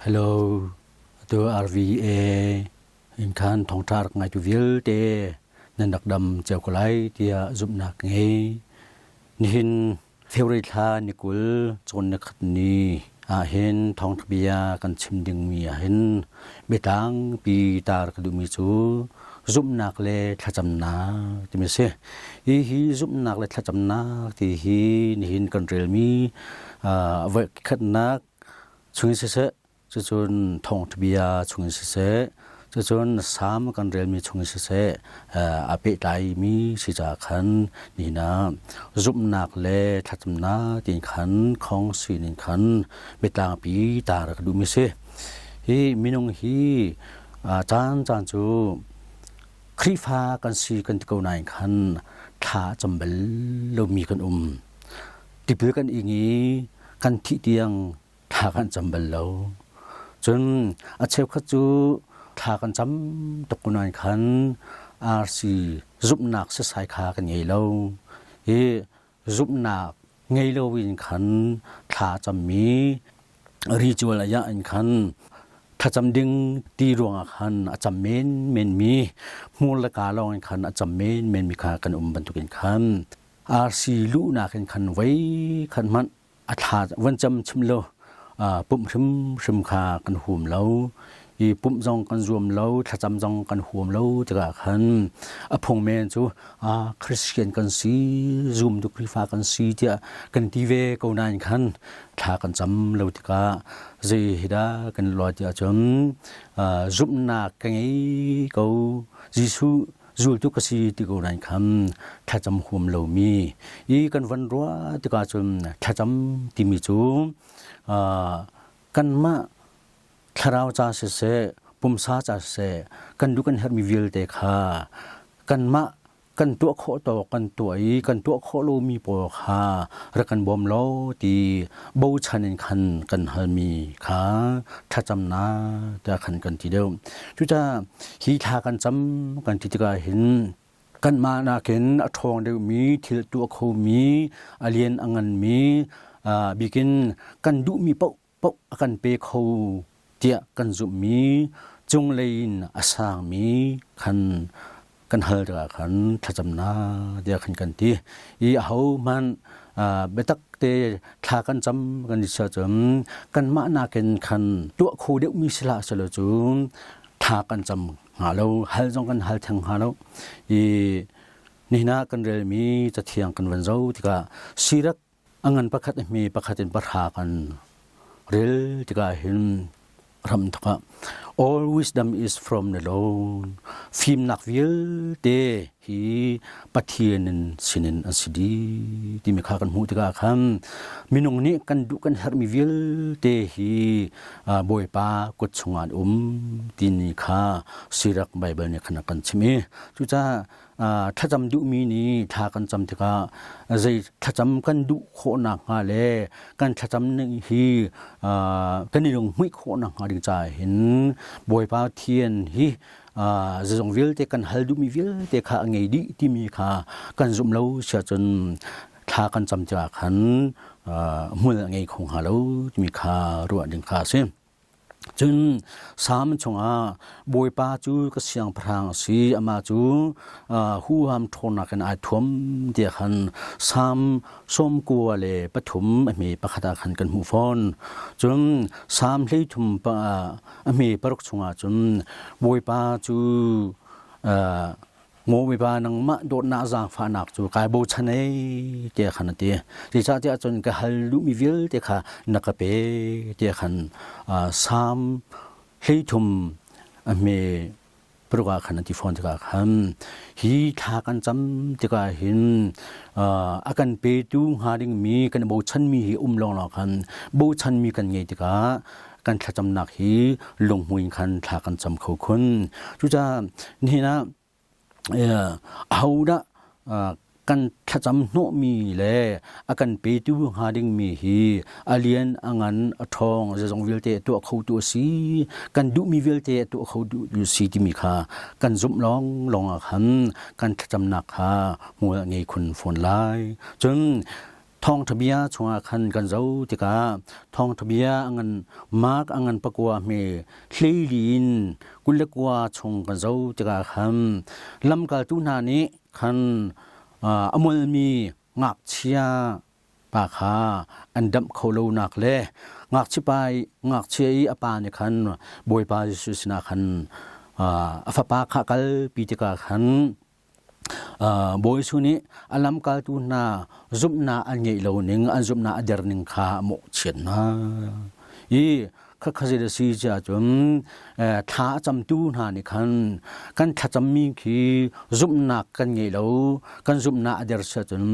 Hello, atu RVA in khan thawngṭha rak ngaitu vialte nan rak dam cio ko lai tiah zumhnak ngei. Nihin February thla ni 20 cawn ni khat ni ahhin thawngṭha bia kan chim dingmi ahhin biatlangpi tar ka duhmi cu zumhnak le thlacamnak timi a si. Hi hi zumhnak le thlacamnak ti hi nihin kan relmi voi khatnak chungin siseh cucun thawngṭha bia chungin siseh cucun Salm kan relmi chungin siseh aa pehtlaimi si caah khan nihin ah zumhnak le thlacamnak tiin khan khong sining khan biatlangpi tar ka duhmi si. Hi minung hi caan caan cu Khrihfa kan si kan ti ko nain khan thla cam bal lomi kan um. Tipil kan ing i kan thih tiang thla kan cam bal lo. Cun a cheukhat cu thla kan cam tuk ko nain khan RC zumhnak sasai kha kan ngei lo. Hi zumhnak ngei lo in khan thla cammi ritual a in khan thlacam ding ti ruangah khan a cam men men mi hmur le ka lawng in khan a cam men men mi kha kan um bantukin khan RC luhnak in khan voi khan hmanh a thla van cam chim lo pumh hrimhrim kha kan huam lo i pumh zong kan zuam lo thlacam zong kan huam lo tikah khan a phung men cu Christian kan si zumtu Khrihfa kan si tiah kan ti ve ko nain khan thla kan cam lo tikah zei hi dah kan lua tiah cun zumhnak ka ngei ko Jesuh zultu ka si ti ko nain khan thlacam huam lomi i kan van ruah tikah cun thlacam timi cu kanmah thlarau ca siseh pumsa ca siseh kan duh kan herhmi vialte kha kanmah kan tuah khawh tawk kan tuah i kan tuah khawh lomi pawl kha rak kan bawm law ti bochan in khan kan halmi kha thlacamnak tiah khan kan ti deuh. Cucaah hi thla kan cam kan ti tikah hin kanmah nakin a ṭhawng deuhmi thil tuah khomi a lian a nganmi bikin kan duhmi paoh paoh a kan pe kho tiah kan zumhmi cunglei in a sangmi khan kan hal tikah khan thlacamnak tiah khan kan ti i ahohmanh biatak te thla kan cam kan i sia cun kanmah nakin khan tuah kho deuhmi si hlah selaw cu thla kan cam hnga lo hal zong kan hal theng hnga lo i nihin ah kan relmi cathiang kan van zoh tikah Sirak a ngan pakhat a hme pakhat in pahra kan rel tikah hin ram thawk all wisdom is from the Lord fimnak vialte hi Pathian in sinin an si dih timi kha kan hmuh tikah khan minung nih kan duh kan herhmi vialte hi Bawipa kut chungah an um timi kha Sirak Bible nih khan a kan chimh i cucaah thlacam duhmi nih thla kan cam tikah zei thlacam kan duh khawhnak hnga le kan thlacam ning hi kan i lunghmuih khawhnak hnga ding caah hin Bawipa Pathian hi zeizong vialte kan hal duhmi vialte kha a ngei dih timi kha kan zumh lo sia cun thla kan cam tikah khan hmul a ngei kho hnga lo timi kha ruah ding kha a si. Cun Salm chungah Bawipa cu ka siangpahrang a si, amah cu huham ṭhawnnak in ai thuam tiah khan Salm 93 a hme pakhat ah khan kan hmuh fawn. Cun Salm 33 a hme paruk chungah cun Bawipa cu Maw mipa nangmah dawtnak zaangfahnak cu kai bochan ei tiah khan a ti. Zeicahtiah cun ka hal duhmi vialte kha na ka pe tiah khan Salm 33 a hme paruk ah khan a ti fawn tikah khan hi thla kan cam tikah hin a kan petu hnga dingmi kan bochanmi hi um lawnglawng khan bochanmi kan ngei tikah kan thlacamnak hi lunghmui in khan thla kan cam kho khun. Cucaah nihin ah ahodah kan thlacam hnawhmi le a kan petu hnga dingmi hi a lian a ngan a ṭhawng zeizong vialte a tuah khotu a si kan duhmi vialte a tuah khotu si timi kha kan zumh lawng lawng ah khan kan thlacamnak kha hmual a ngei khun fawn lai cun. Thawngṭha bia chungah khan kan zoh tikah thawngṭha bia a ngan Mark a ngan pakua hme hleili in 29 chung kan zoh tikah khan lamkaltu hna nih khan a molmi ngakchia pa kha an damh kho lonak le ngakchia i a pa nih khan Bawipa Jesuh sinah khan a fapa kha kalpi tikah khan Bawi Jesuh nih a lamkaltu hna zumhnak an ngeih lo ning, an zumhnak a der ning kha a mawhchiat hna. I khakha zei a si tiah cun thla a camtu hna nih khan kan thlacammi khi zumhnak kan ngei lo, kan zumhnak a der si ahcun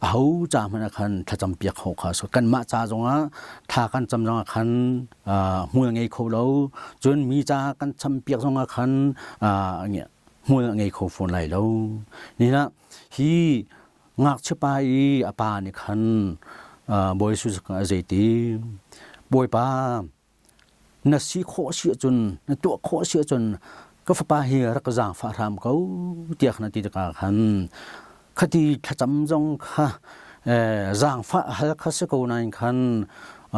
aho ca hmanh ah khan thlacam piak kho kha so kanmah ca zongah thla kan cam zongah khan hmual ngei kho lo, cun mi ca kan cham piak zongah khan hmual a ngei kho fawn lai lo. Nihin ah hi ngakchia pa i a pa nih khan Bawi Jesuh a zeiti Bawipa na si khawh si ahcun na tuah khawh si ahcun ka fapa hi rak ka zaangfah hram ko tiah khan a ti tikah khan khati thlacam zong kha zaangfah hal kha si ko nain khan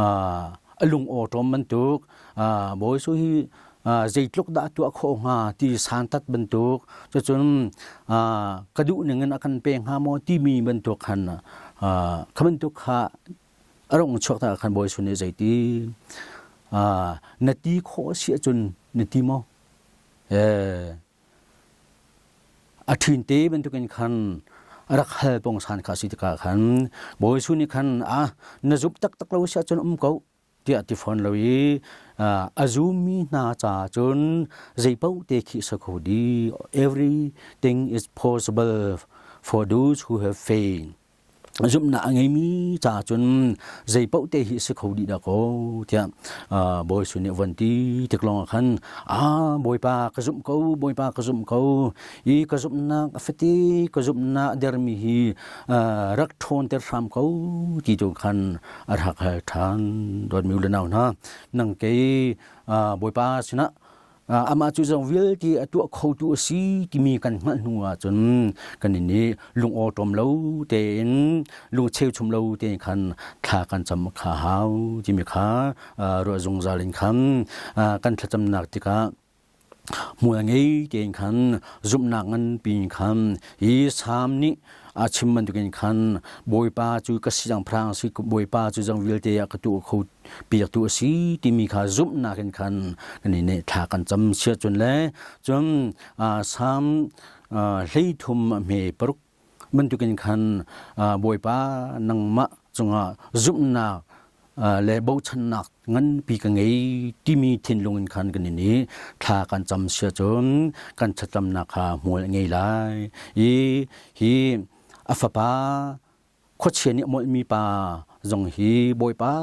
a lung awṭawm bantuk Bawi Jesuh hi zeitluk dah tuah khawh hnga ti santat bantuk cucun ka duh ning in a kan pe hnga maw timi bantuk khan kha bantuk kha a rung chuak ta khan Bawi Jesuh nih zeiti na ti khawh si ahcun na ti maw a ṭhin te bantukin khan a rak hal pongsan kha si tikah khan Bawi Jesuh nih khan a na zumh taktak lo si ahcun um ko tiah ti fawn lo i a zummi hna caah cun zeipaoh te khi sa kho dih. Everything is possible for those who have faith. Zumhnak a ngeimi caah cun zeipaoh te hi si kho dih dah kaw tiah Bawi Jesuh nih von ti tik lawng ah khan ah Bawipa ka zumh ko Bawipa ka zumh ko i ka zumhnak a fate ka zumhnak a dermi hi rak ṭhawnter hram ko ti tu khan a rak hal ṭhan. Dawtmi u le nau hna, nang kei Bawipa sinah amah cu zong vialte a tuah khotu a si timi kan hngalh hnu ahcun kan in i lungawṭawm lo tein lung cheuchum lo tein khan thla kan cam kha hau timi kha ruah zungzal in khan kan thlacamnak tikah Hmual ngei tein khan zumhnak nganpi in khan hi Salm nih a chim bantukin khan Bawipa cu ka siangpahrang a si, Bawipa cu zong vialte ah ka tuah kho piaktu a si timi kha zumhnak in khan kan nih thla kan cam sia cun le cun Salm 33 a hme paruk bantukin khan Bawipa nangmah cungah zumhnak le bochannak nganpi ka ngei timi thinlung in khan kan in i thla kan cam sia cun kan thlacamnak kha hmual a ngei lai i hi a fapa khuachia nih a molhmi pa zong hi Bawipa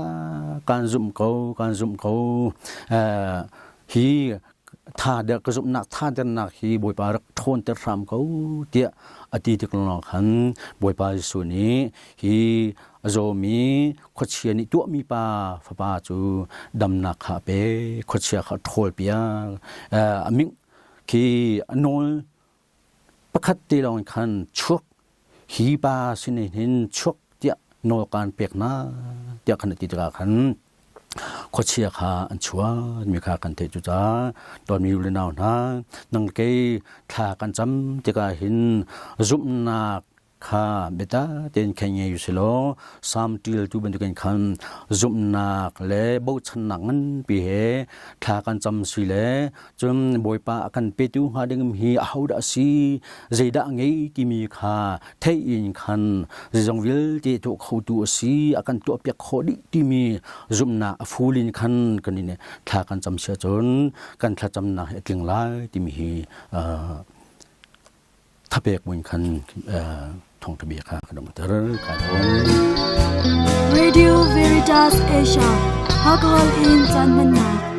kan zumh ko kan zumh ko hi tha der ka zumhnak tha dernak hi Bawipa rak ṭhawnter hram ko tiah a ti tik lawng khan Bawipa Jesuh nih hi a zawmi khuachia nih tuahmi pa fapa cu damnak kha a pe khuachia kha a ṭhawl piak a ming khi a nawl pakhat te lawng khan chuak hi pa sin hin chuak tiah nawl kaan pek hna tiah khan a ti tikah khan khuachia kha an chuak mi kha kan theih cucaah dawtmi u le nau hna nang kei thla kan cam tikah hin zumhnak kha biatak tein khen ngei usilaw Salm ṭialtu bantukin khan zumhnak le bochannak nganpi he thla kan cam si le cun Bawipa a kan petu hnga ding hi ahodah a si zeidah a ngei timi kha theih in khan zeizong vialte tuah khotu a si a kan tuahpiak khawh dih timi zumhnak a ful in khan kan in thla kan cam sia cun kan thlacamnak hi a tling lai timi hi thapek buin khan thawngtha bia kha kan umter ka lawm. Radio Veritas Asia Alcohol in caan hmannak.